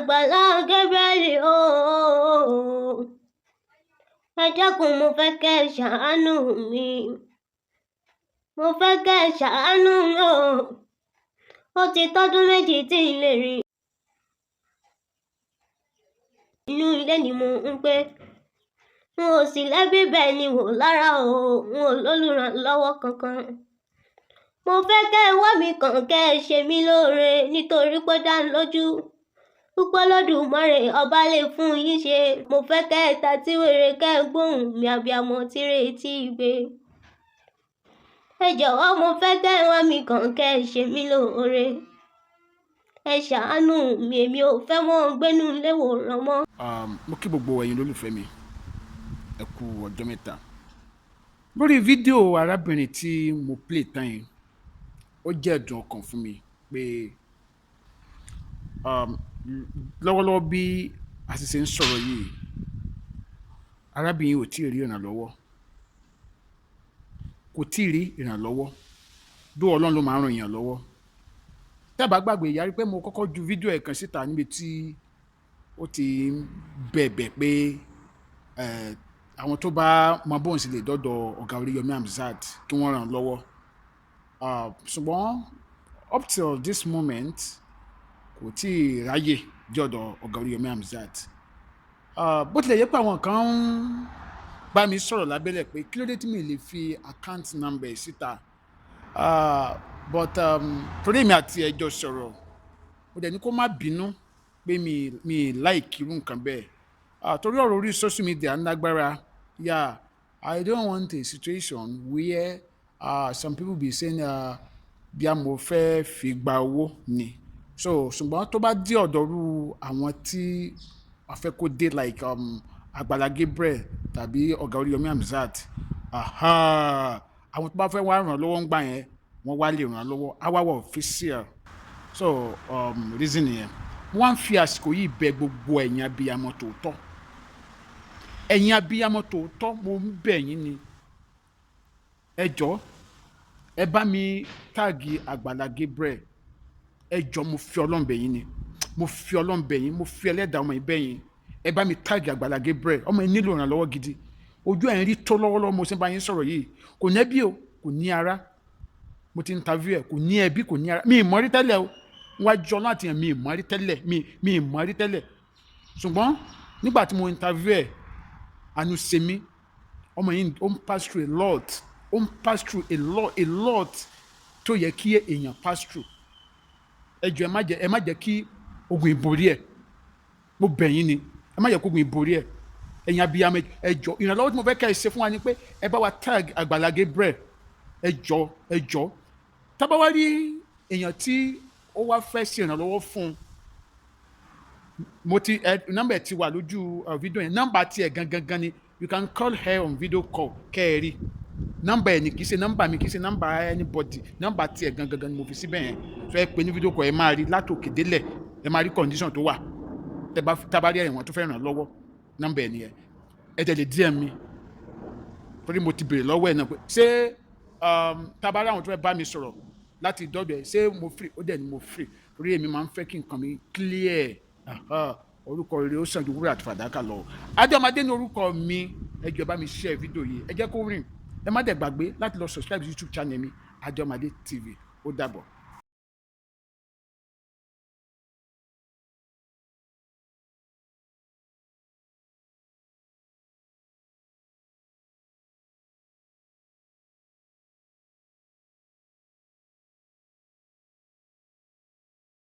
Àgbàlá Gabriel ooo, ẹ dákun, mo fẹ́ kẹ́ ẹ ṣàánú mi, mo fẹ́ kẹ́ ẹ ṣàánú mi o. Ó ti tọ́dún 2 tí n lè rìn. Inú ilé ni mo ń gbé, n ò sì lẹ́bí, bẹ́ẹ̀ ni wò lára o, n ò lólùrànlọ́wọ́ kankan. Mo fẹ́ kẹ́ ẹ wá mi kàn, kẹ́ ẹ ṣe mí lóore, nítorí pé dá lójú púpọ̀ lọ́dùmarè ọba lè fún yín ṣe. Mo fẹ́ kẹ́ ẹ ta tí wèrè, kẹ́ ẹ gbóhùn mi, abiyamọ tí retí igbe. Ẹ jọ̀wọ́, mo fẹ́ kẹ́ ẹ wá mi kàn, kẹ́ ẹ ṣe mí lóore, ẹ ṣàánú mi. Èmi ò fẹ́ mọ́ gbénú ilé wòran mọ́. Mo kí gbogbo ẹ̀yin olólùfẹ́ mi, ẹ kú ọjọ́ mẹ́ta. Lórí fídíò arábìnrin tí mo play tán yìí, ó jẹ́ ẹ̀dùn ọkàn fún mi pé lọ́wọ́lọ́wọ́ bí a sì ṣe ń sọ̀rọ̀ yìí, arábìnrin ò tí ì rí ìrànlọ́wọ́, kò tí ì rí ìrànlọ́wọ́ dó. Ọlọ́run ló máa ń ràn èèyàn lọ́wọ́. Tẹ́ ẹ bá gbàgbé, ìyá rí pé mo kọ́kọ́ ju fídíò ẹ̀ kan síta níbi tí ó ti ń bẹ̀bẹ̀ pé àwọn tó bá mọ bóun sì lè dọ́dọ̀ ọ̀gá Oríyọmí Hamzat kí wọ́n ràn án lọ́wọ́. Ṣùgbọ́n up till this moment, kò tí ì ráyè dé ọ̀dọ̀ ọ̀gá Oríyọmí Hamzat. Bó tilẹ̀ yẹ pé àwọn kan ń bá mi sọ̀rọ̀ lábẹ́lẹ̀ pé kí ló dé tí mi lè fi account number síta, but torí èmi àti ẹ jọ sọ̀rọ̀, mo dẹ̀ ní kó má bínú pé mi like irú nǹkan bẹ́ẹ̀, torí ọ̀rọ̀ orí social media ń lágbára. Yeah, I don't want a situation where some people be saying bí a mo fẹ́ fi gba owó ni. So ṣùgbọ́n tó bá dé ọ̀dọ̀ irú àwọn tí a fẹ́ kó dé, like Àgbàlá Gabriel tàbí ọ̀gá Oríyọmí Hamzat, aha, àwọn tó bá fẹ́ wá ràn lọ́wọ́ ń gbà yẹn, wọ́n wá lè ràn lọ́wọ́, á wá wà official. So reason yẹn, wọ́n á fi àsìkò yìí bẹ̀ gbogbo ẹ̀yin abiyamọ tòótọ́, ẹ̀yin abiyamọ tòótọ́, mo ń bẹ̀ yín ni. Ẹ jọ̀ọ́, ẹ bá mi tag Àgbàlá Gabriel. Ẹ jọ̀ọ́, mo fi Ọlọ́run bẹ̀ yín ni, mo fi Ọlọ́run bẹ̀ yín, mo fi ẹlẹ́dàá ọmọ yìí bẹ̀ yín. Ẹ bá mi tag Àgbàlá Gabriel. Ọmọ yìí nílò ìrànlọ́wọ́ gidi. Ojú ẹ̀ ń rí tó lọ́wọ́lọ́wọ́ mo ṣe ń bá yín sọ̀rọ̀ yìí. Kò ní ẹbí o, kò ní ará. Mo ti interview ẹ̀, kò ní ẹbí, kò ní ará. Mi ì mọ̀ rí tẹ́lẹ̀ o, wájú Ọlọ́run àti ẹ̀, mi ì mọ̀ rí tẹ́lẹ̀, mi ì mọ̀ rí tẹ́lẹ̀. Ṣùgbọ́n nígbà tí mo interview ẹ̀, àánú ṣe mí. Ọmọ yìí, ó ń pass through a lot, ó ń pass through a lot, a lot tó yẹ kí èèyàn pass through. Ẹ jọ̀ọ́, ẹ má jẹ́ kí ogun ìborí ẹ̀. Mo bẹ̀ yín ni, ẹ má jẹ́ kí ogun ìborí ẹ̀. Ẹ̀yin abiyamọ, ẹ jọ̀ọ́, ìrànlọ́wọ́ tí mo fẹ́ kẹ́ ẹ ṣe fún wa ni pé ẹ bá wa tag Àgbàlá Gabriel. Ẹ jọ̀ọ́, ẹ jọ̀ọ́. Tá bá wá rí èèyàn tí ó wá fẹ́ ṣe ìrànlọ́wọ́ fún un, mo ti ẹ nọ́mbà ẹ ti wà lójú fídíò yẹn. Nọ́mbà tiẹ̀ gangan gan ni. You can call her on video call kẹ́ ẹ rí nọ́mbà ẹ ní. Kì í ṣe nọ́mbà mi, kì í ṣe nọ́mbà anybody, nọ́mbà tiẹ̀ gangan gan ni mo fi síbẹ̀ yẹn. So ẹ pè ní video call, ẹ máa rí látòkè délẹ̀, ẹ máa rí condition tó wà. Tẹ bá tá bá rí ẹ̀wọ̀n tó fẹ́ ràn lọ́wọ́, nọ́mbà ẹ nìyẹn. Ẹ tẹ̀lé DM mi, torí mo ti béèrè lọ́wọ́ ẹ̀ náà pé ṣé tá bá rí àwọn tó fẹ́ bá mi sọ̀rọ̀ láti dọ́dọ̀ ẹ̀, ṣé mo free? Ó dẹ̀ ni mo free, torí èmi máa ń fẹ́ kí nǹkan mi clear. Orúkọ rere ó sàn ju wúrà àti fàdákà lọ. Adéọmọdé ní orúkọ mi. Ẹ jọ̀ọ́, bá mi share fídíò yìí, ẹ jẹ́ kó rìn. Ẹ má dẹ̀ gbàgbé láti lọ subscribe YouTube channel mi, Adéọmọdé TV. Ó dàbọ̀.